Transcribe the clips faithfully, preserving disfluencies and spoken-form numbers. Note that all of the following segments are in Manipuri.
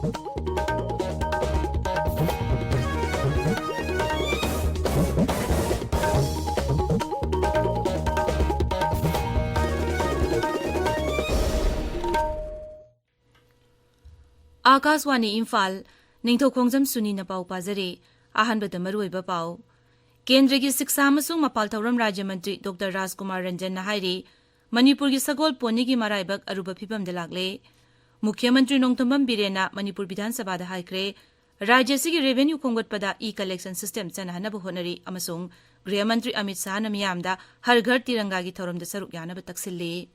ꯑꯥꯀꯥꯁꯋꯥꯅꯤ ꯏꯝꯐꯥꯜ, ꯅꯤꯡꯊꯧꯈꯣꯡꯖꯝ ꯁꯨꯅꯤꯅ ꯄꯥꯎ ꯄꯥꯖꯔꯤ꯫ ꯑꯍꯥꯟꯕꯗ ꯃꯔꯨꯑꯣꯏꯕ ꯄꯥꯎ꯫ ꯀꯦꯟꯗ꯭ꯔꯒꯤ ꯁꯤꯛꯁꯥ ꯑꯃꯁꯨꯡ ꯃꯄꯥꯜ ꯊꯧꯔꯝ ꯔꯥꯖ꯭ꯌ ꯃꯟꯇ꯭ꯔꯤ ꯗꯣꯛꯇꯔ ꯔꯥꯖꯀꯨꯃꯥꯔ ꯔꯟꯖꯟꯅ ꯍꯥꯏꯔꯤ, ꯃꯅꯤꯄꯨꯔꯒꯤ ꯁꯒꯣꯜ ꯄꯣꯅꯤꯒꯤ ꯃꯔꯥꯏꯕꯛ ꯑꯔꯨꯕ ꯐꯤꯕꯝꯗ ꯂꯥꯛꯂꯦ꯫ ꯃꯨꯈ꯭ꯌ ꯃꯟꯇ꯭ꯔꯤ ꯅꯣꯡꯊꯣꯝꯕꯝ ꯕꯤꯔꯦꯟꯅ ꯃꯅꯤꯄꯨꯔ ꯕꯤꯙꯥꯟ ꯁꯚꯥꯗ ꯍꯥꯏꯈ꯭ꯔꯦ, ꯔꯥꯖ꯭ꯌ ꯑꯁꯤꯒꯤ revenue ꯈꯣꯝꯒꯠꯄꯗ e-collection system ꯆꯠꯅꯍꯟꯅꯕ ꯍꯣꯠꯅꯔꯤ ꯑꯃꯁꯨꯡ ꯒ꯭ꯔꯤꯍ ꯃꯟꯇ꯭ꯔꯤ ꯑꯃꯤꯠ ꯁꯥꯍꯅ ꯃꯤꯌꯥꯝꯗ ꯍꯔ ꯘꯔ ꯇꯤꯔꯪꯒꯥꯒꯤ ꯊꯧꯔꯝꯗ ꯁꯔꯨꯛ ꯌꯥꯅꯕ ꯇꯛꯁꯤꯜꯂꯤ꯫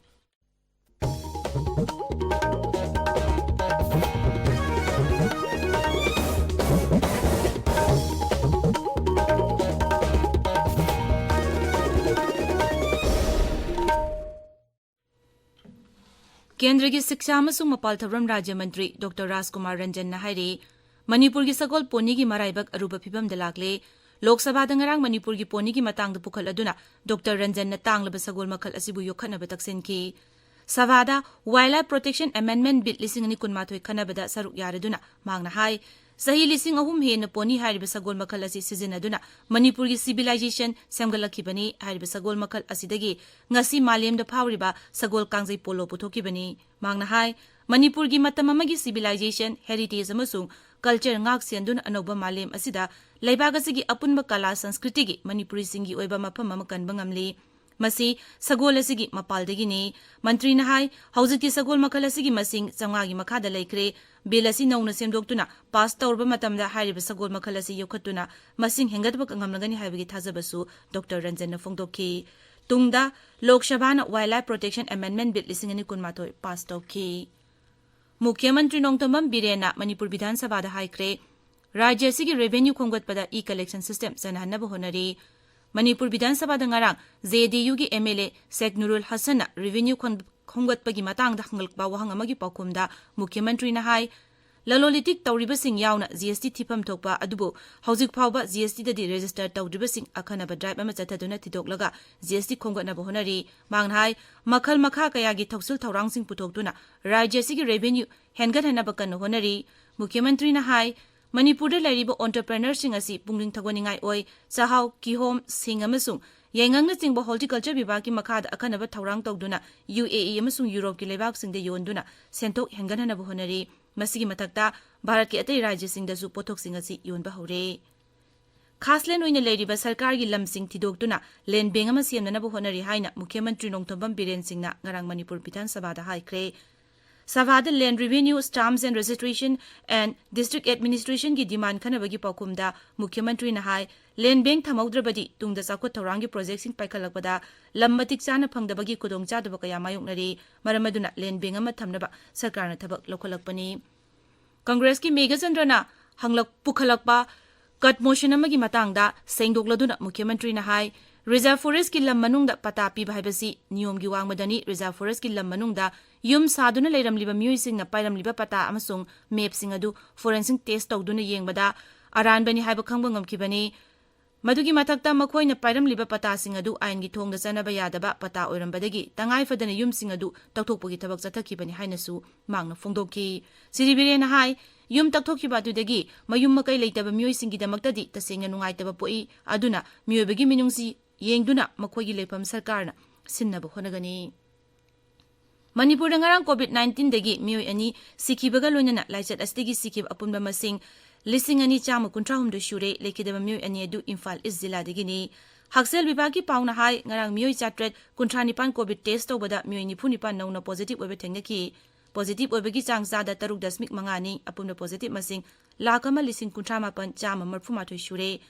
ꯀꯦꯟꯗ꯭ꯔꯒꯤ ꯁꯤꯛꯁꯥ ꯑꯃꯁꯨꯡ ꯃꯄꯥꯜ ꯊꯧꯔꯝ ꯔꯥꯖ꯭ꯌ ꯃꯟꯇ꯭ꯔꯤ ꯗꯣꯛꯇꯔ ꯔꯥꯖꯀꯨꯃꯥꯔ ꯔꯟꯖꯟꯅ ꯍꯥꯏꯔꯤ, ꯃꯅꯤꯄꯨꯔꯒꯤ ꯁꯒꯣꯜ ꯄꯣꯅꯤꯒꯤ ꯃꯔꯥꯏꯕꯛ ꯑꯔꯨꯕ ꯐꯤꯕꯝꯗ ꯂꯥꯛꯂꯦ꯫ ꯂꯣꯛ ꯁꯚꯥꯗ ꯉꯔꯥꯡ ꯃꯅꯤꯄꯨꯔꯒꯤ ꯄꯣꯅꯤꯒꯤ ꯃꯇꯥꯡꯗ ꯄꯨꯈꯠꯂꯗꯨꯅ ꯗꯣꯛꯇꯔ ꯔꯟꯖꯟꯅ ꯇꯥꯡꯂꯕ ꯁꯒꯣꯜ ꯃꯈꯜ ꯑꯁꯤꯕꯨ ꯌꯣꯛꯈꯠꯅꯕ ꯇꯛꯁꯤꯟꯈꯤ꯫ ꯁꯚꯥꯗ Wildlife Protection Amendment Bill ꯂꯤꯁꯤꯡ ꯑꯅꯤ ꯀꯨꯟꯃꯥꯊꯣꯏ ꯈꯟꯅꯕꯗ ꯁꯔꯨꯛ ꯌꯥꯔꯗꯨꯅ ꯃꯍꯥꯛꯅ ꯍꯥꯏ, ꯆꯍꯤ ꯂꯤꯁꯤꯡ ꯑꯍꯨꯝ ꯍꯦꯟꯅ ꯄꯣꯅꯤ ꯍꯥꯏꯔꯤꯕ ꯁꯒꯣꯜ ꯃꯈꯜ ꯑꯁꯤ ꯁꯤꯖꯤꯟꯅꯗꯨꯅ ꯃꯅꯤꯄꯨꯔꯒꯤ civilization ꯁꯦꯝꯒꯠꯂꯛꯈꯤꯕꯅꯤ꯫ ꯍꯥꯏꯔꯤꯕ ꯁꯒꯣꯜ ꯃꯈꯜ ꯑꯁꯤꯗꯒꯤ ꯉꯁꯤ ꯃꯥꯂꯦꯝꯗ ꯐꯥꯎꯔꯤꯕ ꯁꯒꯣꯜ ꯀꯥꯡꯖꯩ ꯄꯣꯂꯣ ꯄꯨꯊꯣꯛꯈꯤꯕꯅꯤ꯫ ꯃꯍꯥꯛꯅ ꯍꯥꯏ, ꯃꯅꯤꯄꯨꯔꯒꯤ ꯃꯇꯝ ꯑꯃꯒꯤ civilization, heritage ꯑꯃꯁꯨꯡ culture ꯉꯥꯛ ꯁꯦꯟꯗꯨꯅ ꯑꯅꯧꯕ ꯃꯥꯂꯦꯝ ꯑꯁꯤꯗ ꯂꯩꯕꯥꯛ ꯑꯁꯤꯒꯤ ꯑꯄꯨꯟꯕ ꯀꯂꯥ ꯁꯪꯁꯀ꯭ꯔꯤꯇꯤꯒꯤ ꯃꯅꯤꯄꯨꯔꯤꯁꯤꯡꯒꯤ ꯑꯣꯏꯕ ꯃꯐꯝ ꯑꯃ ꯀꯟꯕ ꯉꯝꯂꯤ꯫ ꯃꯁꯤ ꯁꯒꯣꯜ ꯑꯁꯤꯒꯤ ꯃꯄꯥꯜꯗꯒꯤꯅꯤ꯫ ꯃꯟꯇ꯭ꯔꯤꯅ ꯍꯥꯏ, ꯍꯧꯖꯤꯛꯇꯤ ꯁꯒꯣꯜ ꯃꯈꯜ ꯑꯁꯤꯒꯤ ꯃꯁꯤꯡ ꯆꯥꯝꯃꯉꯥꯒꯤ ꯃꯈꯥꯗ ꯂꯩꯈ꯭ꯔꯦ꯫ Bill ꯑꯁꯤ ꯅꯧꯅ ꯁꯦꯝꯗꯣꯛꯇꯨꯅ pass ꯇꯧꯔꯕ ꯃꯇꯝꯗ ꯍꯥꯏꯔꯤꯕ ꯁꯒꯣꯜ ꯃꯈꯜ ꯑꯁꯤ ꯌꯣꯛꯈꯠꯇꯨꯅ ꯃꯁꯤꯡ ꯍꯦꯟꯒꯠꯄ ꯉꯝꯂꯒꯅꯤ ꯍꯥꯏꯕꯒꯤ ꯊꯥꯖꯕꯁꯨ ꯗꯣꯛꯇꯔ ꯔꯟꯖꯟꯅ ꯐꯣꯡꯗꯣꯛꯈꯤ꯫ ꯇꯨꯡꯗ ꯂꯣꯛ ꯁꯚꯥꯅ Wildlife Protection Amendment Bill ꯂꯤꯁꯤꯡ ꯑꯅꯤ ꯀꯨꯟꯃꯥꯊꯣꯏ pass ꯇꯧꯈꯤ꯫ ꯃꯨꯈ꯭ꯌ ꯃꯟꯇ꯭ꯔꯤ ꯅꯣꯡꯊꯣꯝꯕꯝ ꯕꯤꯔꯦꯟꯅ ꯃꯅꯤꯄꯨꯔ ꯕꯤꯙꯥꯟ ꯁꯚꯥꯗ ꯍꯥꯏꯈ꯭ꯔꯦ, ꯔꯥꯖ꯭ꯌ ꯑꯁꯤꯒꯤ revenue ꯈꯣꯝꯒꯠꯄꯗ e-collection system ꯆꯠꯅꯍꯟꯅꯕ ꯍꯣꯠꯅꯔꯤ꯫ ꯃꯅꯤꯄꯨꯔ ꯕꯤꯙꯥꯟ ꯁꯚꯥꯗ ꯉꯔꯥꯡ J D U ꯒꯤ M L A Sheikh ꯅꯨꯔꯨꯜ ꯍꯁꯟꯅ revenue ꯈꯣꯝ-, ꯈꯣꯝꯒꯠꯄꯒꯤ ꯃꯇꯥꯡꯗ ꯍꯪꯂꯛꯄ ꯋꯥꯍꯪ ꯑꯃꯒꯤ ꯄꯥꯎꯈꯨꯝꯗ ꯃꯨꯈ꯭ꯌ ꯃꯟꯇ꯭ꯔꯤꯅ ꯍꯥꯏ, ꯂꯂꯣꯟ ꯏꯇꯤꯛ ꯇꯧꯔꯤꯕꯁꯤꯡ ꯌꯥꯎꯅ ꯖꯤ ꯑꯦꯁ ꯇꯤ ꯊꯤꯐꯝ ꯊꯣꯛꯄ ꯑꯗꯨꯕꯨ ꯍꯧꯖꯤꯛ ꯐꯥꯎꯕ ꯖꯤ ꯑꯦꯁ ꯇꯤꯗꯗꯤ ꯔꯦꯖꯤꯁꯇꯔ ꯇꯧꯗ꯭ꯔꯤꯕꯁꯤꯡ ꯑꯈꯟꯅꯕ ꯗ꯭ꯔꯥꯏꯕ ꯑꯃ ꯆꯠꯊꯗꯨꯅ ꯊꯤꯗꯣꯛꯂꯒ ꯖꯤ ꯑꯦꯁ ꯇꯤ ꯈꯣꯝꯒꯠꯅꯕ ꯍꯣꯠꯅꯔꯤ꯫ ꯃꯍꯥꯛꯅ ꯍꯥꯏ, ꯃꯈꯜ ꯃꯈꯥ ꯀꯌꯥꯒꯤ ꯊꯧꯁꯤꯜ ꯊꯧꯔꯥꯡꯁꯤꯡ ꯄꯨꯊꯣꯛꯇꯨꯅ ꯔꯥꯖ꯭ꯌ ꯑꯁꯤꯒꯤ ꯔꯦꯚꯤꯅ꯭ꯌꯨ ꯍꯦꯟꯒꯠꯍꯟꯅꯕ ꯀꯟꯅ ꯍꯣꯠꯅꯔꯤ꯫ ꯃꯨꯈ꯭ꯌ ꯃꯟꯇ꯭ꯔꯤꯅ ꯍꯥꯏ, ꯃꯅꯤꯄꯨꯔꯗ ꯂꯩꯔꯤꯕ ꯑꯣꯟꯇꯔꯄ꯭ꯔꯦꯅꯔꯁꯤꯡ ꯑꯁꯤ ꯄꯨꯛꯅꯤꯡ ꯊꯧꯒꯠꯅꯤꯡꯉꯥꯏ ꯑꯣꯏ꯫ ꯆꯥꯛꯍꯥꯎ, ꯀꯤꯍꯣꯝ, ꯁꯤꯡ ꯑꯃꯁꯨꯡ ꯌꯥꯏꯉꯪꯅꯆꯤꯡꯕ ꯍꯣꯔꯇꯤꯀꯜꯆꯔ ꯕꯤꯚꯥꯒꯀꯤ ꯃꯈꯥꯗ ꯑꯈꯟꯅꯕ ꯊꯧꯔꯥꯡ ꯇꯧꯗꯨꯅ ꯌꯨ ꯑꯦ ꯏ ꯑꯃꯁꯨꯡ ꯌꯨꯔꯣꯞꯀꯤ ꯂꯩꯕꯥꯛꯁꯤꯡꯗ ꯌꯣꯟꯗꯨꯅ ꯁꯦꯟꯊꯣꯛ ꯍꯦꯟꯒꯠꯍꯟꯅꯕ ꯍꯣꯠꯅꯔꯤ꯫ ꯃꯁꯤꯒꯤ ꯃꯊꯛꯇ ꯚꯥꯔꯠꯀꯤ ꯑꯇꯩ ꯔꯥꯖ꯭ꯌꯁꯤꯡꯗꯁꯨ ꯄꯣꯠꯊꯣꯛꯁꯤꯡ ꯑꯁꯤ ꯌꯣꯟꯕ ꯍꯧꯔꯦ꯫ ꯈꯥꯁꯂꯦꯟ ꯑꯣꯏꯅ ꯂꯩꯔꯤꯕ ꯁꯔꯀꯥꯔꯒꯤ ꯂꯝꯁꯤꯡ ꯊꯤꯗꯣꯛꯇꯨꯅ ꯂꯦꯟ ꯕꯦꯡ ꯑꯃ ꯁꯦꯝꯅꯅꯕ ꯍꯣꯠꯅꯔꯤ ꯍꯥꯏꯅ ꯃꯨꯈ꯭ꯌ ꯃꯟꯇ꯭ꯔꯤ ꯅꯣꯡꯊꯣꯝꯕꯝ ꯕꯤꯔꯦꯟ ꯁꯤꯡꯅ ꯉꯔꯥꯡ ꯃꯅꯤꯄꯨꯔ ꯕꯤꯙꯥꯟ ꯁꯚꯥꯗ ꯍꯥꯏꯈ꯭ꯔꯦ꯫ ꯁꯚꯥꯗ Land Revenue, Stamps and Registration and District Administrationꯒꯤ ꯗꯤꯃꯥꯟ ꯈꯟꯅꯕꯒꯤ ꯄꯥꯎꯈꯨꯝꯗ ꯃꯨꯈ꯭ꯌ ꯃꯟꯇ꯭ꯔꯤꯅ ꯍꯥꯏ, ꯂꯦꯟ ꯕꯦꯡ ꯊꯝꯍꯧꯗ꯭ꯔꯕꯗꯤ ꯇꯨꯡꯗ ꯆꯥꯎꯈꯠ ꯊꯧꯔꯥꯡꯒꯤ ꯄ꯭ꯔꯣꯖꯦꯛꯁꯤꯡ ꯄꯥꯏꯈꯠꯂꯛꯄꯗ ꯂꯝ ꯃꯇꯤꯛ ꯆꯥꯅ ꯐꯪꯗꯕꯒꯤ ꯈꯨꯗꯣꯡꯆꯥꯗꯕ ꯀꯌꯥ ꯃꯥꯌꯣꯛꯅꯔꯤ꯫ ꯃꯔꯝ ꯑꯗꯨꯅ ꯂꯦꯟ ꯕꯦꯡ ꯑꯃ ꯊꯝꯅꯕ ꯁꯔꯀꯥꯔꯅ ꯊꯕꯛ ꯂꯧꯈꯠꯂꯛꯄꯅꯤ꯫ ꯀꯪꯒ꯭ꯔꯦꯁꯀꯤ ꯃꯦꯘꯆꯟꯗ꯭ꯔꯅ ꯍꯪꯂꯛ-, ꯄꯨꯈꯠꯂꯛꯄ ꯀꯠ ꯃꯣꯁꯟ ꯑꯃꯒꯤ ꯃꯇꯥꯡꯗ ꯁꯦꯡꯗꯣꯛꯂꯗꯨꯅ ꯃꯨꯈ꯭ꯌ ꯃꯟꯇ꯭ꯔꯤꯅ ꯍꯥꯏ, ꯔꯤꯖꯥꯔꯚ ꯐꯣꯔꯦꯁ꯭ꯠꯀꯤ ꯂꯝ ꯃꯅꯨꯡꯗ ꯄꯇꯥ ꯄꯤꯕ ꯍꯥꯏꯕꯁꯤ ꯅꯤꯌꯣꯝꯒꯤ ꯋꯥꯡꯃꯗꯅꯤ꯫ ꯔꯤꯖꯥꯔꯚ ꯐꯣꯔꯦꯁ꯭ꯠꯀꯤ ꯂꯝ ꯃꯅꯨꯡꯗ ꯌꯨꯝ ꯁꯥꯗꯨꯅ ꯂꯩꯔꯝꯂꯤꯕ ꯃꯤꯑꯣꯏꯁꯤꯡꯅ ꯄꯥꯏꯔꯝꯂꯤꯕ ꯄꯇꯥ ꯑꯃꯁꯨꯡ ꯃꯦꯞꯁꯤꯡ ꯑꯗꯨ ꯐꯣꯔꯦꯟꯁꯤꯛ ꯇꯦꯁ꯭ꯠ ꯇꯧꯗꯨꯅ ꯌꯦꯡꯕꯗ ꯑꯔꯥꯟꯕꯅꯤ ꯍꯥꯏꯕ ꯈꯪꯕ ꯉꯝꯈꯤꯕꯅꯤ꯫ ꯃꯗꯨꯒꯤ ꯃꯊꯛꯇ ꯃꯈꯣꯏꯅ ꯄꯥꯏꯔꯝꯂꯤꯕ ꯄꯇꯥꯁꯤꯡ ꯑꯗꯨ ꯑꯥꯏꯟꯒꯤ ꯊꯣꯡꯗ ꯆꯠꯅꯕ ꯌꯥꯗꯕ ꯄꯇꯥ ꯑꯣꯏꯔꯝꯕꯗꯒꯤ ꯇꯉꯥꯏ ꯐꯗꯅ ꯌꯨꯝꯁꯤꯡ ꯑꯗꯨ ꯇꯧꯊꯣꯛꯄꯒꯤ ꯊꯕꯛ ꯆꯠꯊꯈꯤꯕꯅꯤ ꯍꯥꯏꯅꯁꯨ ꯃꯍꯥꯛꯅ ꯐꯣꯡꯗꯣꯛꯈꯤ꯫ ꯁ꯭ꯔꯤ ꯕꯤꯔꯦꯟꯅ ꯍꯥꯏ, ꯌꯨꯝ ꯇꯛꯊꯣꯛꯈꯤꯕ ꯑꯗꯨꯗꯒꯤ ꯃꯌꯨꯝ ꯃꯀꯩ ꯂꯩꯇꯕ ꯃꯤꯑꯣꯏꯁꯤꯡꯒꯤꯗꯃꯛꯇꯗꯤ ꯇꯁꯦꯡꯅ ꯅꯨꯡꯉꯥꯏꯇꯕ ꯄꯣꯛꯏ꯫ ꯑꯗꯨꯅ ꯃꯤꯑꯣꯏꯕꯒꯤ ꯃꯤꯅꯨꯡꯁꯤ ꯌꯦꯡꯗꯨꯅ ꯃꯈꯣꯏꯒꯤ ꯂꯩꯐꯝ ꯁꯔꯀꯥꯔꯅ ꯁꯤꯟꯅꯕ ꯍꯣꯠꯅꯒꯅꯤ꯫ ꯃꯅꯤꯄꯨꯔꯗ ꯉꯔꯥꯡ COVID nineteenꯗꯒꯤ ꯃꯤꯑꯣꯏ ꯑꯅꯤ ꯁꯤꯈꯤꯕꯒ ꯂꯣꯏꯅꯅ ꯂꯥꯏꯆꯠ ꯑꯁꯤꯗꯒꯤ ꯁꯤꯈꯤꯕ ꯑꯄꯨꯟꯕ ꯃꯁꯤꯡ ꯂꯤꯁꯤꯡ ꯑꯅꯤ ꯆꯥꯝꯃ ꯀꯨꯟꯊ꯭ꯔꯥ ꯍꯨꯝꯗꯣꯏ ꯁꯨꯔꯦ꯫ ꯂꯩꯈꯤꯗꯕ ꯃꯤꯑꯣꯏ ꯑꯅꯤ ꯑꯗꯨ ꯏꯝꯐꯥꯜ ꯏꯁ꯭ꯠ ꯖꯤꯂꯥꯗꯒꯤꯅꯤ꯫ ꯍꯛꯁꯦꯜ ꯕꯤꯚꯥꯒꯀꯤ ꯄꯥꯎꯅ ꯍꯥꯏ, ꯉꯔꯥꯡ ꯃꯤꯑꯣꯏ ꯆꯥꯇ꯭ꯔꯦꯠ ꯀꯨꯟꯊ꯭ꯔꯥ ꯅꯤꯄꯥꯟ COVID test ꯇꯧꯕꯗ ꯃꯤꯑꯣꯏ ꯅꯤꯐꯨ ꯅꯤꯄꯥꯟ ꯅꯧꯅ positive ꯑꯣꯏꯕ ꯊꯦꯡꯅꯈꯤ꯫ Positive ꯑꯣꯏꯕꯒꯤ ꯆꯥꯡ ꯆꯥꯗ ꯇꯔꯨꯛ ꯗꯁꯃꯤꯛ ꯃꯉꯥꯅꯤ꯫ ꯑꯄꯨꯟꯕ positive ꯃꯁꯤꯡ ꯂꯥꯈ ꯑꯃ ꯂꯤꯁꯤꯡ ꯀꯨꯟꯊ꯭ꯔꯥ ꯃꯥꯄꯟ ꯆꯥꯝꯃ ꯃꯔꯤꯐꯨ ꯃꯥꯊꯣꯏ ꯁꯨꯔꯦ꯫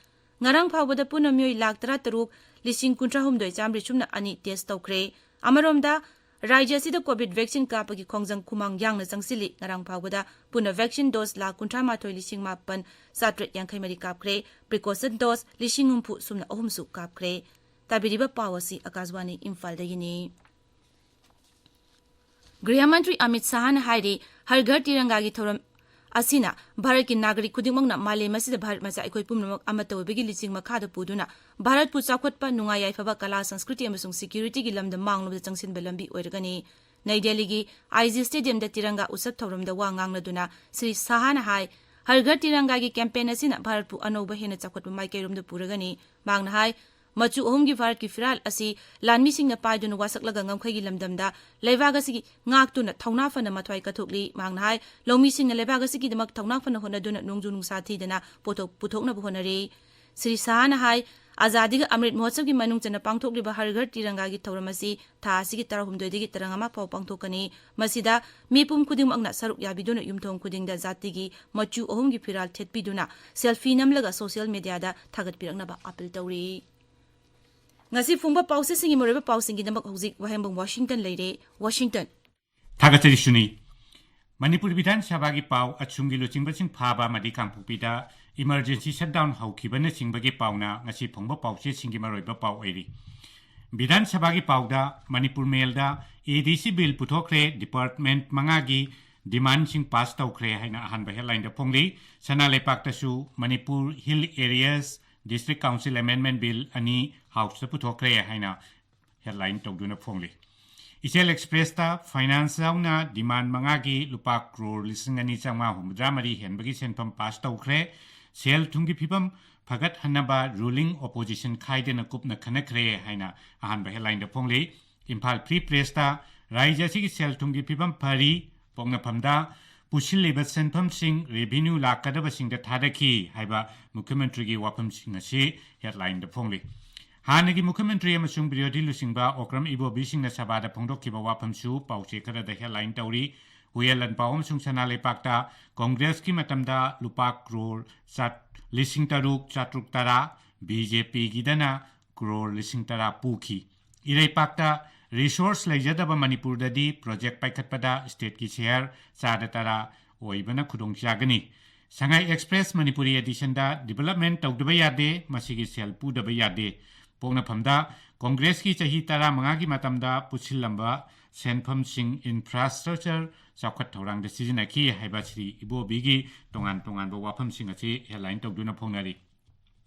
ꯉꯔꯥꯡ ꯐꯥꯎꯕꯗ ꯄꯨꯟꯅ ꯃꯤꯑꯣꯏ ꯂꯥꯈ ꯇꯔꯥ ꯇꯔꯨꯛ ꯂꯤꯁꯤꯡ ꯀꯨꯟꯊ꯭ꯔꯥ ꯍꯨꯝꯗꯣꯏ ꯆꯥꯝꯃꯔꯤ ꯁꯨꯞꯅ ꯑꯅꯤ test ꯇꯧꯈ꯭ꯔꯦ꯫ ꯑꯃꯔꯣꯝꯗ, ꯔꯥꯖ꯭ꯌ ꯑꯁꯤꯗ COVID vaccine ꯀꯥꯞꯄꯒꯤ ꯈꯣꯡꯖꯪ ꯈꯨꯃꯥꯡ ꯌꯥꯡꯅ ꯆꯪꯁꯤꯜꯂꯤ꯫ ꯉꯔꯥꯡ ꯐꯥꯎꯕꯗ ꯄꯨꯟꯅ vaccine dose ꯂꯥꯈ ꯀꯨꯟꯊ꯭ꯔꯥ ꯃꯥꯊꯣꯏ ꯂꯤꯁꯤꯡ ꯃꯥꯄꯟ ꯆꯥꯇ꯭ꯔꯦꯠ ꯌꯥꯡꯈꯩ ꯃꯔꯤ ꯀꯥꯞꯈ꯭ꯔꯦ꯫ Precaution dose ꯂꯤꯁꯤꯡ ꯍꯨꯝꯐꯨ ꯁꯨꯞꯅ ꯑꯍꯨꯝꯁꯨ ꯀꯥꯞꯈ꯭ꯔꯦ꯫ ꯇꯥꯕꯤꯔꯤꯕ ꯄꯥꯎ ꯑꯁꯤ ꯑꯀꯥꯁꯕꯥꯅꯤ ꯏꯝꯐꯥꯜꯗꯒꯤꯅꯤ꯫ ꯒ꯭ꯔꯤꯍ ꯃꯟꯇ꯭ꯔꯤ ꯑꯃꯤꯠ ꯁꯥꯍꯅ ꯍꯥꯏꯔꯤ, ꯍꯔ ꯘꯔ ꯇꯤꯔꯪꯒꯥꯒꯤ ꯊꯧꯔꯝ ꯑꯁꯤꯅ ꯚꯥꯔꯠꯀꯤ ꯅꯥꯒꯔꯤꯛ ꯈꯨꯗꯤꯡꯃꯛꯅ ꯃꯥꯂꯦꯝ ꯑꯁꯤꯗ ꯚꯥꯔꯠ ꯃꯆꯥ ꯑꯩꯈꯣꯏ ꯄꯨꯝꯅꯃꯛ ꯑꯃꯠꯇ ꯑꯣꯏꯕꯒꯤ ꯂꯤꯆꯤꯡ ꯃꯈꯥꯗ ꯄꯨꯗꯨꯅ ꯚꯥꯔꯠꯄꯨ ꯆꯥꯎꯈꯠꯄ, ꯅꯨꯡꯉꯥꯏ ꯌꯥꯏꯐꯕ, ꯀꯂꯥ, ꯁꯪꯁꯀ꯭ꯔꯤꯇꯤ ꯑꯃꯁꯨꯡ ꯁꯦꯀ꯭ꯌꯨꯔꯤꯇꯤꯒꯤ ꯂꯝꯗ ꯃꯥꯡꯂꯣꯝꯗ ꯆꯪꯁꯤꯟꯕ ꯂꯝꯕꯤ ꯑꯣꯏꯔꯒꯅꯤ꯫ ꯅꯩ ꯗꯦꯜꯂꯤꯒꯤ ꯑꯥꯏ ꯖꯤ ꯁ꯭ꯇꯦꯗꯤꯌꯝꯗ ꯇꯤꯔꯪꯒꯥ ꯎꯠꯁꯕ ꯊꯧꯔꯝꯗ ꯋꯥ ꯉꯥꯡꯂꯗꯨꯅ ꯁ꯭ꯔꯤ ꯁꯥꯍꯅ ꯍꯥꯏ, ꯍꯔ ꯘꯔ ꯇꯤꯔꯪꯒꯥꯒꯤ ꯀꯦꯝꯄꯦꯟ ꯑꯁꯤꯅ ꯚꯥꯔꯠꯄꯨ ꯑꯅꯧꯕ ꯍꯦꯟꯅ ꯆꯥꯎꯈꯠꯄ ꯃꯥꯏꯀꯩꯔꯣꯝꯗ ꯄꯨꯔꯒꯅꯤ꯫ ꯃꯍꯥꯛꯅ ꯍꯥꯏ, ꯃꯆꯨ ꯑꯍꯨꯝꯒꯤ ꯚꯥꯔꯠꯀꯤ ꯐꯤꯔꯥꯜ ꯑꯁꯤ ꯂꯥꯟꯃꯤꯁꯤꯡꯅ ꯄꯥꯏꯗꯨꯅ ꯋꯥꯁꯛꯂꯒ ꯉꯝꯈꯩꯒꯤ ꯂꯝꯗꯝꯗ ꯂꯩꯕꯥꯛ ꯑꯁꯤꯒꯤ ꯉꯥꯛꯇꯨꯅ ꯊꯧꯅꯥ ꯐꯅ ꯃꯊ꯭ꯋꯥꯏ ꯀꯠꯊꯣꯛꯂꯤ꯫ ꯃꯍꯥꯛꯅ ꯍꯥꯏ, ꯂꯧꯃꯤꯁꯤꯡꯅ ꯂꯩꯕꯥꯛ ꯑꯁꯤꯒꯤꯗꯃꯛ ꯊꯧꯅꯥ ꯐꯅ ꯍꯣꯠꯅꯗꯨꯅ ꯅꯣꯡꯖꯨ ꯅꯨꯡꯁꯥ ꯊꯤꯗꯅ ꯄꯣꯠꯊꯣꯛ ꯄꯨꯊꯣꯛꯅꯕ ꯍꯣꯠꯅꯔꯤ꯫ ꯁ꯭ꯔꯤ ꯁꯥꯍꯅ ꯍꯥꯏ, ꯑꯖꯥꯗꯤꯒ ꯑꯃ꯭ꯔꯤꯠ ꯃꯍꯣꯠꯁꯕꯒꯤ ꯃꯅꯨꯡ ꯆꯟꯅ ꯄꯥꯡꯊꯣꯛꯂꯤꯕ ꯍꯔ ꯘꯔ ꯇꯤꯔꯪꯒꯥꯒꯤ ꯊꯧꯔꯝ ꯑꯁꯤ ꯊꯥ ꯑꯁꯤꯒꯤ ꯇꯔꯥꯍꯨꯝꯗꯣꯏꯗꯒꯤ ꯇꯔꯥꯃꯉꯥ ꯐꯥꯎ ꯄꯥꯡꯊꯣꯛꯀꯅꯤ꯫ ꯃꯁꯤꯗ ꯃꯤꯄꯨꯝ ꯈꯨꯗꯤꯡꯃꯛꯅ ꯁꯔꯨꯛ ꯌꯥꯕꯤꯗꯨꯅ ꯌꯨꯝꯊꯣꯡ ꯈꯨꯗꯤꯡꯗ ꯖꯥꯇꯤꯒꯤ ꯃꯆꯨ ꯑꯍꯨꯝꯒꯤ ꯐꯤꯔꯥꯜ ꯊꯦꯠꯄꯤꯗꯨꯅ ꯁꯦꯜꯐꯤ ꯅꯝꯂꯒ ꯁꯣꯁꯤꯌꯦꯜ ꯃꯤꯗꯤꯌꯥꯗ ꯊꯥꯒꯠꯄꯤꯔꯛꯅꯕ ꯑꯥꯄꯤꯜ ꯇꯧꯔꯤ꯫ ꯉꯁꯤ ꯐꯣꯡꯕ ꯄꯥꯎꯆꯦꯁꯤꯡꯒꯤ ꯃꯔꯨꯑꯣꯏꯕ ꯄꯥꯎꯁꯤꯡꯒꯤꯗꯃꯛ ꯍꯧꯖꯤꯛ ꯋꯥꯍꯦꯡꯕꯝ ꯋꯥꯁꯤꯡꯇꯟ ꯂꯩꯔꯦ꯫ ꯋꯥꯁꯤꯡꯇꯟ꯫ ꯊꯥꯒꯠꯆꯔꯤ ꯁꯨꯅꯤ꯫ ꯃꯅꯤꯄꯨꯔ ꯕꯤꯙꯥꯟ ꯁꯚꯥꯒꯤ ꯄꯥꯎ, ꯑꯁꯨꯝꯒꯤ ꯂꯨꯆꯤꯡꯕꯁꯤꯡ ꯐꯥꯕ ꯑꯃꯗꯤ ꯀꯥꯡꯄꯣꯛꯄꯤꯗ ꯏꯃꯔꯖꯦꯟꯁꯤ ꯁꯠꯗꯥꯎꯟ ꯍꯧꯈꯤꯕꯅꯆꯤꯡꯕꯒꯤ ꯄꯥꯎꯅ ꯉꯁꯤ ꯐꯣꯡꯕ ꯄꯥꯎꯆꯦꯁꯤꯡꯒꯤ ꯃꯔꯨꯑꯣꯏꯕ ꯄꯥꯎ ꯑꯣꯏꯔꯤ꯫ ꯕꯤꯙꯥꯟ ꯁꯚꯥꯒꯤ ꯄꯥꯎꯗ ꯃꯅꯤꯄꯨꯔ ꯃꯦꯜꯗ ꯑꯦ ꯗꯤ ꯁꯤ ꯕꯤꯜ ꯄꯨꯊꯣꯛꯈ꯭ꯔꯦ, ꯗꯤꯄꯥꯔꯠꯃꯦꯟꯠ ꯃꯉꯥꯒꯤ ꯗꯤꯃꯥꯟꯁꯤꯡ ꯄꯥꯁ ꯇꯧꯈ꯭ꯔꯦ ꯍꯥꯏꯅ ꯑꯍꯥꯟꯕ ꯍꯦꯗꯂꯥꯏꯟꯗ ꯐꯣꯡꯂꯤ꯫ ꯁꯅꯥ ꯂꯩꯄꯥꯛꯇꯁꯨ Manipur hill areas district council amendment bill ꯑꯅꯤ ꯍꯥꯎꯁꯇ ꯄꯨꯊꯣꯛꯈ꯭ꯔꯦ ꯍꯥꯏꯅ ꯍꯦꯗꯂꯥꯏꯟ ꯇꯧꯗꯨꯅ ꯐꯣꯡꯂꯤ꯫ ꯏꯆꯦꯜ ꯑꯦꯛꯁꯄ꯭ꯔꯦꯁꯇ ꯐꯥꯏꯅꯥꯟꯁ ꯌꯥꯎꯅ ꯗꯤꯃꯥꯟ ꯃꯉꯥꯒꯤ ꯂꯨꯄꯥ ꯀ꯭ꯔꯣꯔ ꯂꯤꯁꯤꯡ ꯑꯅꯤ ꯆꯥꯝꯃꯉꯥ ꯍꯨꯝꯐꯨꯇꯔꯥ ꯃꯔꯤ ꯍꯦꯟꯕꯒꯤ ꯁꯦꯟꯐꯝ ꯄꯥꯁ ꯇꯧꯈ꯭ꯔꯦ꯫ ꯁꯦꯜ ꯊꯨꯝꯒꯤ ꯐꯤꯕꯝ ꯐꯒꯠꯍꯟꯅꯕ ꯔꯨꯂꯤꯡ ꯑꯣꯄꯣꯖꯤꯁꯟ ꯈꯥꯏꯗꯅ ꯀꯨꯞꯅ ꯈꯟꯅꯈ꯭ꯔꯦ ꯍꯥꯏꯅ ꯑꯍꯥꯟꯕ ꯍꯦꯗꯂꯥꯏꯟꯗ ꯐꯣꯡꯂꯤ꯫ ꯏꯝꯐꯥꯜ ꯐ꯭ꯔꯤ ꯄ꯭ꯔꯦꯁꯇ ꯔꯥꯏꯖ꯭ꯌ ꯑꯁꯤꯒꯤ ꯁꯦꯜ ꯊꯨꯝꯒꯤ ꯐꯤꯕꯝ ꯐꯔꯤ, ꯄꯣꯛꯅꯐꯝꯗ ꯄꯨꯁꯤꯜꯂꯤꯕ ꯁꯦꯟꯐꯝꯁꯤꯡ ꯔꯦꯚꯤꯅ꯭ꯌꯨ ꯂꯥꯛꯀꯗꯕꯁꯤꯡꯗ ꯊꯥꯗꯈꯤ ꯍꯥꯏꯕ ꯃꯨꯈ꯭ꯌꯃꯟꯇ꯭ꯔꯤꯒꯤ ꯋꯥꯐꯝꯁꯤꯡ ꯑꯁꯤ ꯍꯦꯗꯂꯥꯏꯟꯗ ꯐꯣꯡꯂꯤ꯫ ꯍꯥꯟꯅꯒꯤ ꯃꯨꯈ꯭ꯌꯃꯟꯇ꯭ꯔꯤ ꯑꯃꯁꯨꯡ ꯕꯤꯔꯣꯙꯤ ꯂꯨꯆꯤꯡꯕ ꯑꯣꯀ꯭ꯔꯝ ꯏꯕꯣꯕꯤꯁꯤꯡꯅ ꯁꯚꯥꯗ ꯐꯣꯡꯗꯣꯛꯈꯤꯕ ꯋꯥꯐꯝꯁꯨ ꯄꯥꯎꯆꯦ ꯈꯔꯗ ꯍꯦꯗꯂꯥꯏꯟ ꯇꯧꯔꯤ꯫ ꯍꯨꯌꯦꯟ ꯂꯥꯟꯄꯥꯎ ꯑꯃꯁꯨꯡ ꯁꯅꯥ ꯂꯩꯄꯥꯛꯇ ꯀꯣꯡꯒ꯭ꯔꯦꯁꯀꯤ ꯃꯇꯝꯗ ꯂꯨꯄꯥ ꯀ꯭ꯔꯣꯔ ꯆꯥ-, ꯂꯤꯁꯤꯡ ꯇꯔꯨꯛ ꯆꯥꯇ꯭ꯔꯨꯛ ꯇꯔꯥ, ꯕꯤ ꯖꯦ ꯄꯤꯒꯤꯗꯅ ꯀ꯭ꯔꯣꯔ ꯂꯤꯁꯤꯡ ꯇꯔꯥ ꯄꯨꯈꯤ꯫ ꯏꯔꯩꯄꯥꯛꯇ ꯔꯤꯁꯣꯔꯁ ꯂꯩꯖꯗꯕ ꯃꯅꯤꯄꯨꯔꯗꯗꯤ ꯄ꯭ꯔꯣꯖꯦꯛ ꯄꯥꯏꯈꯠꯄꯗ ꯁ꯭ꯇꯦꯠꯀꯤ ꯁꯦꯌꯔ ꯆꯥꯗ ꯇꯔꯥ ꯑꯣꯏꯕꯅ ꯈꯨꯗꯣꯡꯆꯥꯒꯅꯤ꯫ ꯁꯉꯥꯏ ꯑꯦꯛꯁꯄ꯭ꯔꯦꯁ ꯃꯅꯤꯄꯨꯔꯤ ꯑꯦꯗꯤꯁꯟꯗ ꯗꯤꯕꯦꯂꯞꯃꯦꯟꯠ ꯇꯧꯗꯕ ꯌꯥꯗꯦ, ꯃꯁꯤꯒꯤ ꯁꯦꯜ ꯄꯨꯗꯕ ꯌꯥꯗꯦ꯫ ꯄꯣꯛꯅꯐꯝꯗ ꯀꯣꯡꯒ꯭ꯔꯦꯁꯀꯤ ꯆꯍꯤ ꯇꯔꯥꯃꯉꯥꯒꯤ ꯃꯇꯝꯗ ꯄꯨꯁꯤꯜꯂꯝꯕ ꯁꯦꯟꯐꯝꯁꯤꯡ ꯏꯟꯐ꯭ꯔꯥꯁ꯭ꯇ꯭ꯔꯛꯆꯔ ꯆꯥꯎꯈꯠ ꯊꯧꯔꯥꯡꯗ ꯁꯤꯖꯤꯟꯅꯈꯤ ꯍꯥꯏꯕ ꯁ꯭ꯔꯤ ꯏꯕꯣꯕꯤꯒꯤ ꯇꯣꯉꯥꯟ ꯇꯣꯉꯥꯟꯕ ꯋꯥꯐꯝꯁꯤꯡ ꯑꯁꯤ ꯍꯦꯗꯂꯥꯏꯟ ꯇꯧꯗꯨꯅ ꯐꯣꯡꯅꯔꯤ꯫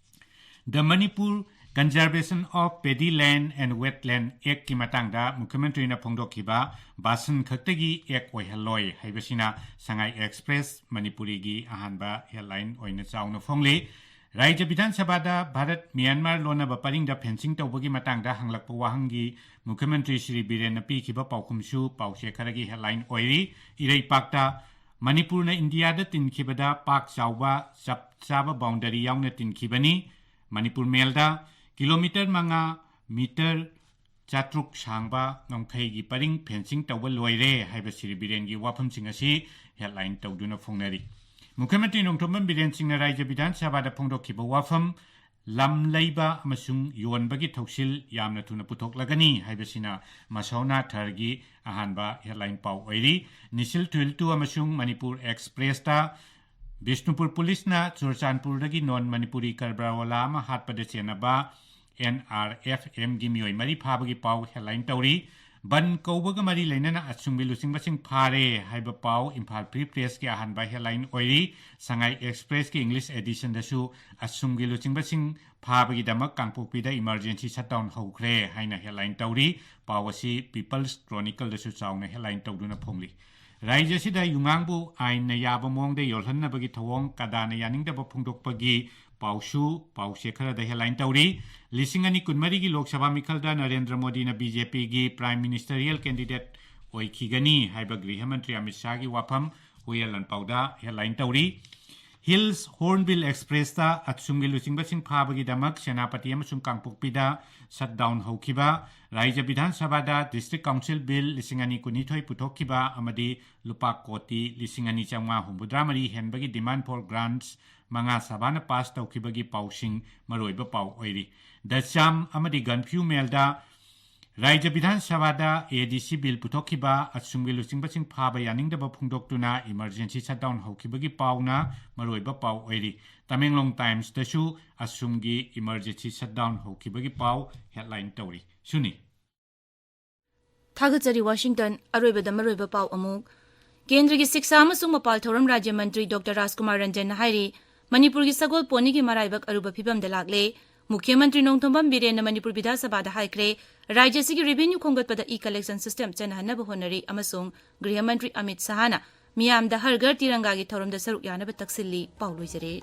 The Manipur Conservation of Paddy Land and Wetland Actꯀꯤ ꯃꯇꯥꯡꯗ ꯃꯨꯈ꯭ꯌ ꯃꯟꯇ꯭ꯔꯤꯅ ꯐꯣꯡꯗꯣꯛꯈꯤꯕ ꯚꯥꯁꯟ ꯈꯛꯇꯒꯤ ꯑꯦꯛ ꯑꯣꯏꯍꯜꯂꯣꯏ ꯍꯥꯏꯕꯁꯤꯅ ꯁꯉꯥꯏ ꯑꯦꯛꯁꯄ꯭ꯔꯦꯁ ꯃꯅꯤꯄꯨꯔꯤꯒꯤ ꯑꯍꯥꯟꯕ ꯍꯦꯗꯂꯥꯏꯟ ꯑꯣꯏꯅ ꯆꯥꯎꯅ ꯐꯣꯡꯂꯤ꯫ ꯔꯥꯖ꯭ꯌ ꯕꯤꯙꯥꯟ ꯁꯚꯥꯗ ꯚꯥꯔꯠ ꯃ꯭ꯌꯥꯟꯃꯥꯔ ꯂꯣꯟꯅꯕ ꯄꯔꯤꯡꯗ ꯐꯦꯟꯁꯤꯡ ꯇꯧꯕꯒꯤ ꯃꯇꯥꯡꯗ ꯍꯪꯂꯛꯄ ꯋꯥꯍꯪꯒꯤ ꯃꯨꯈ꯭ꯌ ꯃꯟꯇ꯭ꯔꯤ ꯁ꯭ꯔꯤ ꯕꯤꯔꯦꯟꯅ ꯄꯤꯈꯤꯕ ꯄꯥꯎꯈꯨꯝꯁꯨ ꯄꯥꯎꯆꯦ ꯈꯔꯒꯤ ꯍꯦꯗꯂꯥꯏꯟ ꯑꯣꯏꯔꯤ꯫ ꯏꯔꯩꯄꯥꯛꯇ ꯃꯅꯤꯄꯨꯔꯅ ꯏꯟꯗꯤꯌꯥꯗ ꯇꯤꯟꯈꯤꯕꯗ ꯄꯥꯛ ꯆꯥꯎꯕ ꯆꯞ ꯆꯥꯕ ꯕꯥꯎꯟꯗꯔꯤ ꯌꯥꯎꯅ ꯇꯤꯟꯈꯤꯕꯅꯤ꯫ ꯃꯅꯤꯄꯨꯔ ꯃꯦꯜꯗ ꯀꯤꯂꯣꯃꯤꯇꯔ ꯃꯉꯥ, ꯃꯤꯇꯔ ꯆꯥꯇ꯭ꯔꯨꯛ ꯁꯥꯡꯕ ꯉꯝꯈꯩꯒꯤ ꯄꯔꯤꯡ ꯐꯦꯟꯁꯤꯡ ꯇꯧꯕ ꯂꯣꯏꯔꯦ ꯍꯥꯏꯕ ꯁ꯭ꯔꯤ ꯕꯤꯔꯦꯟꯒꯤ ꯋꯥꯐꯝꯁꯤꯡ ꯑꯁꯤ ꯍꯦꯗꯂꯥꯏꯟ ꯇꯧꯗꯨꯅ ꯐꯣꯡꯅꯔꯤ꯫ ꯃꯨꯈ꯭ꯌ ꯃꯟꯇ꯭ꯔꯤ ꯅꯣꯡꯊꯣꯝꯕꯝ ꯕꯤꯔꯦꯟ ꯁꯤꯡꯅ ꯔꯥꯖ꯭ꯌ ꯕꯤꯙꯥꯟ ꯁꯚꯥꯗ ꯐꯣꯡꯗꯣꯛꯈꯤꯕ ꯋꯥꯐꯝ, ꯂꯝ ꯂꯩꯕ ꯑꯃꯁꯨꯡ ꯌꯣꯟꯕꯒꯤ ꯊꯧꯁꯤꯜ ꯌꯥꯝꯅ ꯊꯨꯅ ꯄꯨꯊꯣꯛꯂꯒꯅꯤ ꯍꯥꯏꯕꯁꯤꯅ ꯃꯁꯧꯅꯥ ꯊꯔꯒꯤ ꯑꯍꯥꯟꯕ ꯍꯦꯗꯂꯥꯏꯟ ꯄꯥꯎ ꯑꯣꯏꯔꯤ꯫ ꯅꯤꯁꯤꯜ ꯊꯨꯏꯜꯇꯨ ꯑꯃꯁꯨꯡ ꯃꯅꯤꯄꯨꯔ ꯑꯦꯛꯁꯄ꯭ꯔꯦꯁꯇ ꯕꯤꯁꯅꯨꯄꯨꯔ ꯄꯨꯂꯤꯁꯅ ꯆꯨꯔꯆꯥꯟꯄꯨꯔꯗꯒꯤ ꯅꯣꯟ ꯃꯅꯤꯄꯨꯔꯤ ꯀꯔꯕꯥꯔꯋꯥꯂꯥ ꯑꯃ ꯍꯥꯠꯄꯗ ꯆꯦꯟꯅꯕ NRFMꯒꯤ ꯃꯤꯑꯣꯏ ꯃꯔꯤ ꯐꯥꯕꯒꯤ ꯄꯥꯎ ꯍꯦꯗꯂꯥꯏꯟ ꯇꯧꯔꯤ꯫ ꯕꯟ ꯀꯧꯕꯒ ꯃꯔꯤ ꯂꯩꯅꯅ ꯑꯁꯨꯝꯒꯤ ꯂꯨꯆꯤꯡꯕꯁꯤꯡ ꯐꯥꯔꯦ ꯍꯥꯏꯕ ꯄꯥꯎ ꯏꯝꯐꯥꯜ ꯐ꯭ꯔꯤ ꯄ꯭ꯔꯦꯁꯀꯤ ꯑꯍꯥꯟꯕ ꯍꯦꯗꯂꯥꯏꯟ ꯑꯣꯏꯔꯤ꯫ ꯁꯉꯥꯏ ꯑꯦꯛꯁꯄ꯭ꯔꯦꯁꯀꯤ ꯏꯪꯂꯤꯁ ꯑꯦꯗꯤꯁꯟꯗꯁꯨ ꯑꯁꯨꯝꯒꯤ ꯂꯨꯆꯤꯡꯕꯁꯤꯡ ꯐꯥꯕꯒꯤꯗꯃꯛ ꯀꯥꯡꯄꯣꯛꯄꯤꯗ ꯏꯃꯔꯖꯦꯟꯁꯤ ꯁꯠꯗꯥꯎꯟ ꯍꯧꯈ꯭ꯔꯦ ꯍꯥꯏꯅ ꯍꯦꯗꯂꯥꯏꯟ ꯇꯧꯔꯤ꯫ ꯄꯥꯎ ꯑꯁꯤ ꯄꯤꯄꯜꯁ ꯀ꯭ꯔꯣꯅꯤꯀꯜꯗꯁꯨ ꯆꯥꯎꯅ ꯍꯦꯗꯂꯥꯏꯟ ꯇꯧꯗꯨꯅ ꯐꯣꯡꯂꯤ꯫ ꯔꯥꯖ꯭ꯌ ꯑꯁꯤꯗ ꯌꯨꯉꯥꯡꯕꯨ ꯑꯥꯏꯟꯅ ꯌꯥꯕ ꯃꯑꯣꯡꯗ ꯌꯣꯜꯍꯟꯅꯕꯒꯤ ꯊꯧꯑꯣꯡ ꯀꯗꯥꯅ ꯌꯥꯅꯤꯡꯗꯕ ꯐꯣꯡꯗꯣꯛꯄꯒꯤ ꯄꯥꯎꯁꯨ ꯄꯥꯎꯆꯦ ꯈꯔꯗ ꯍꯦꯗꯂꯥꯏꯟ ꯇꯧꯔꯤ꯫ ꯂꯤꯁꯤꯡ ꯑꯅꯤ ꯀꯨꯟꯃꯔꯤꯒꯤ ꯂꯣꯛ ꯁꯚꯥ ꯃꯤꯈꯜꯗ ꯅꯔꯦꯟꯗ꯭ꯔ ꯃꯣꯗꯤꯅ BJPꯒꯤ Prime Ministerial candidate ꯑꯣꯏꯈꯤꯒꯅꯤ ꯍꯥꯏꯕ ꯒ꯭ꯔꯤꯍ ꯃꯟꯇ꯭ꯔꯤ ꯑꯃꯤꯠ ꯁꯥꯍꯒꯤ ꯋꯥꯐꯝ ꯍꯨꯏꯌꯦꯟ ꯂꯥꯟꯄꯥꯎꯗ ꯍꯦꯗꯂꯥꯏꯟ ꯇꯧꯔꯤ꯫ ꯍꯤꯜꯁ ꯍꯣꯔꯟꯕꯤꯜ ꯑꯦꯛꯁꯄ꯭ꯔꯦꯁꯇ ꯑꯁꯨꯝꯒꯤ ꯂꯨꯆꯤꯡꯕꯁꯤꯡ ꯐꯥꯕꯒꯤꯗꯃꯛ ꯁꯦꯅꯥꯄꯇꯤ ꯑꯃꯁꯨꯡ ꯀꯥꯡꯄꯣꯛꯄꯤꯗ ꯁꯠꯗꯥꯎꯟ ꯍꯧꯈꯤꯕ꯫ ꯔꯥꯖ꯭ꯌ ꯕꯤꯙꯥꯟ ꯁꯚꯥꯗ ꯗꯤꯁꯇ꯭ꯔꯤꯛ ꯀꯥꯎꯟꯁꯤꯜ ꯕꯤꯜ ꯂꯤꯁꯤꯡ ꯑꯅꯤ ꯀꯨꯟꯅꯤꯊꯣꯏ ꯄꯨꯊꯣꯛꯈꯤꯕ ꯑꯃꯗꯤ ꯂꯨꯄꯥ ꯀꯣꯇꯤ ꯂꯤꯁꯤꯡ ꯑꯅꯤ ꯆꯥꯝꯃꯉꯥ ꯍꯨꯝꯐꯨꯇꯔꯥ ꯃꯔꯤ ꯍꯦꯟꯕꯒꯤ demand for grants ꯃꯉꯥ ꯁꯚꯥꯅ ꯄꯥꯁ ꯇꯧꯈꯤꯕꯒꯤ ꯄꯥꯎꯁꯤꯡ ꯃꯔꯨꯑꯣꯏꯕ ꯄꯥꯎ ꯑꯣꯏꯔꯤ꯫ ꯗ ꯆꯥꯝ ꯑꯃꯗꯤ ꯒꯟꯐ꯭ꯌꯨ ꯃꯦꯜꯗ ꯔꯥꯖ꯭ꯌ ꯕꯤꯙꯥꯟ ꯁꯚꯥꯗ ADC ꯕꯤꯜ ꯄꯨꯊꯣꯛꯈꯤꯕ ꯑꯁꯨꯝꯒꯤ ꯂꯨꯆꯤꯡꯕꯁꯤꯡ ꯐꯥꯕ ꯌꯥꯅꯤꯡꯗꯕ ꯐꯣꯡꯗꯣꯛꯇꯨꯅ ꯏꯃꯔꯖꯦꯟꯁꯤ ꯁꯠꯗꯥꯎꯟ ꯍꯧꯈꯤꯕꯒꯤ ꯄꯥꯎꯅ ꯃꯔꯨꯑꯣꯏꯕ ꯄꯥꯎ ꯑꯣꯏꯔꯤ꯫ ꯇꯃꯦꯡꯂꯣꯡ ꯇꯥꯏꯝꯁꯇꯁꯨ ꯑꯁꯨꯝꯒꯤ ꯏꯃꯔꯖꯦꯟꯁꯤ ꯁꯠꯗꯥꯎꯟ ꯍꯧꯈꯤꯕꯒꯤ ꯄꯥꯎ ꯍꯦꯗꯂꯥꯏꯟ ꯇꯧꯔꯤ꯫ ꯁꯨꯅꯤ꯫ ꯊꯥꯒꯠꯆꯔꯤ ꯋꯥꯁꯤꯡꯇꯟ꯫ ꯑꯔꯣꯏꯕꯗ ꯃꯔꯨꯑꯣꯏꯕ ꯄꯥꯎ ꯑꯃꯨꯛ꯫ ꯀꯦꯟꯗ꯭ꯔꯒꯤ ꯁꯤꯛꯁꯥ ꯑꯃꯁꯨꯡ ꯃꯄꯥꯜ ꯊꯧꯔꯝ ꯔꯥꯖ꯭ꯌ ꯃꯟꯇ꯭ꯔꯤ ꯗꯣꯛꯇꯔ ꯔꯥꯖꯀꯨꯃꯥꯔ ꯔꯟꯖꯟꯅ ꯍꯥꯏꯔꯤ, ꯃꯅꯤꯄꯨꯔꯒꯤ ꯁꯒꯣꯜ ꯄꯣꯅꯤꯒꯤ ꯃꯔꯥꯏꯕꯛ ꯑꯔꯨꯕ ꯐꯤꯕꯝꯗ ꯂꯥꯛꯂꯦ꯫ ꯃꯨꯈ꯭ꯌ ꯃꯟꯇ꯭ꯔꯤ ꯅꯣꯡꯊꯣꯝꯕꯝ ꯕꯤꯔꯦꯟꯅ ꯃꯅꯤꯄꯨꯔ ꯕꯤꯙꯥꯟ ꯁꯚꯥꯗ ꯍꯥꯏꯈ꯭ꯔꯦ, ꯔꯥꯖ꯭ꯌ ꯑꯁꯤꯒꯤ revenue ꯈꯣꯝꯒꯠꯄꯗ e-collection system ꯆꯠꯅꯍꯟꯅꯕ ꯍꯣꯠꯅꯔꯤ ꯑꯃꯁꯨꯡ ꯒ꯭ꯔꯤꯍ ꯃꯟꯇ꯭ꯔꯤ ꯑꯃꯤꯠ ꯁꯍꯥꯅ ꯃꯤꯌꯥꯝꯗ ꯍꯔ ꯘꯔ ꯇꯤꯔꯪꯒꯥꯒꯤ ꯊꯧꯔꯝꯗ ꯁꯔꯨꯛ ꯌꯥꯅꯕ ꯇꯛꯁꯤꯜꯂꯤ꯫ ꯄꯥꯎ ꯂꯣꯏꯖꯔꯦ꯫